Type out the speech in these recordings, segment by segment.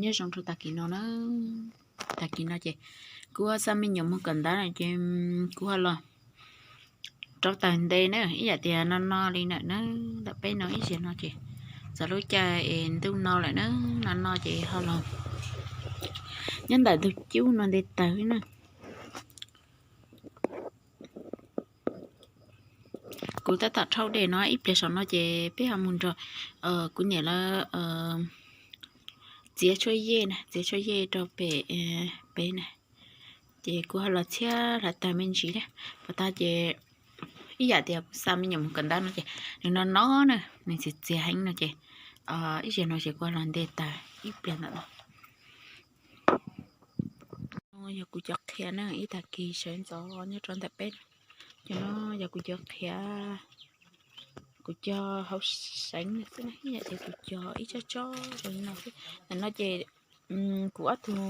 Nyob zoo rau tag kis no na, tag kis no ces kuv xa me nyuam mus kawm ntawv na ces kuv ho los rauv taws nte na, ib yam tias no no li ntawm na, ntawm peb no ib zaug no ces txog lub caij es ntuj no lawm na, no no ces ho los nyob ntawm ntug cub no nte taws na. Kuv tab tom rhaub dej no ib pliag saum no ces peb ho mus nrog kuv niam lawv txiav tshuaj yej na, txiav tshuaj yej rau pem peb na. Ces kuv ho los txhiab hlawv taws me ntsis thiab, pas tag ces ib yam tias kuv xa me nyuam mus kawm ntawv no ces nws no no na, nws txias txias heev no ces ib zaug no ces kuv ho los nte taws ib pliag ntawm no. Yog kuv cov qhiav na, ib tag kis sawv ntxov nyob rau ntawm peb. Cov no yog kuv cov qhiav, kuv cog hauv seev xwb na, ib yam tias kuv cog ib tsob tsob zoo li no xwb. Ntawm no ces kuv ob tug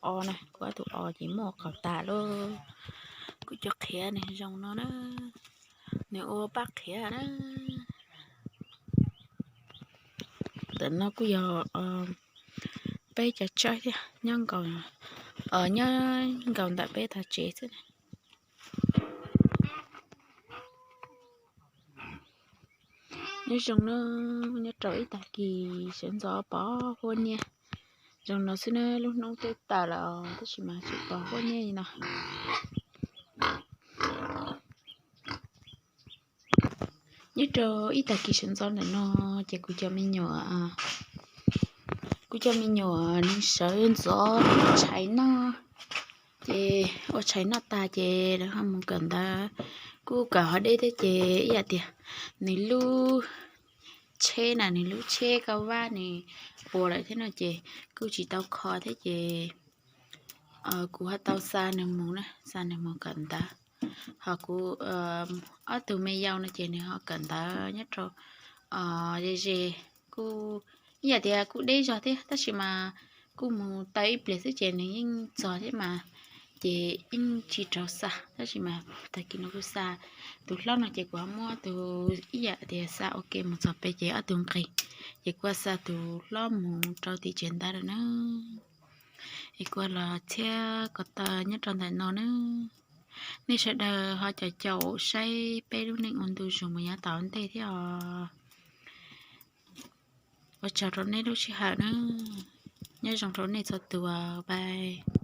o na, kuv ob tug o ces muaj qaug tas lawm. Kuv cov qhiav nws zoo no na, nws ua paj qhiav na. Ntawm no kuj yog peb cov tsawb thiab, nyob nkaus, nyob nkaus ntawm peb tog tsev xwb na. Nyob zoo na, nyob rau ib tag kis sawv ntxov pom huab niaj zoo no xwb na, lub hnub twb tawm lawm tab sis mas tseem pom huab niaj li no. Nyob rau ib tag kis sawv ntxov ntawm no ces kuv cov me nyuam, kuv cov me nyuam nws sawv ntxov ua tshais noj, ces ua tshais noj tag ces lawv ho mus kawm ntawv, kuj kawm ho deb thiab ces ib yam tias nws lub tsheb na, nws lub tsheb kauj vab nws puas lawm thiab no ces kuj tsis tau kho thiab ces kuv ho tau xa nws mus na, xa nws mus kawm ntawv. Ho kuv ob tug me yau no ces nws ho kawm ntawv nyob rau ze ze, kuj ib yam tias kuj deb zog thiab tab sis mas kuj mus tau ib pliag xwb ces nws yeej txog thiab mas, ces yeej tsis raug xa tab sis mas tag kis no kuj xa tus hlob no ces kuv ho muab tus ib yam tias xa ua ke mus txog pem ces ob tug nqis, ces kuv xa tus hlob mus rau tim tsev ntawv lawm na. Es kuv los txhiab ko taw nyob rau ntawm no na. Nej sawv daws ho caum caum saib peb lub neej ua ntu zus mus yav tom ntej thiab os. Ua tsaug rau nej lub sij hawm na. Nyob zoo rau nej txhua tus, bye.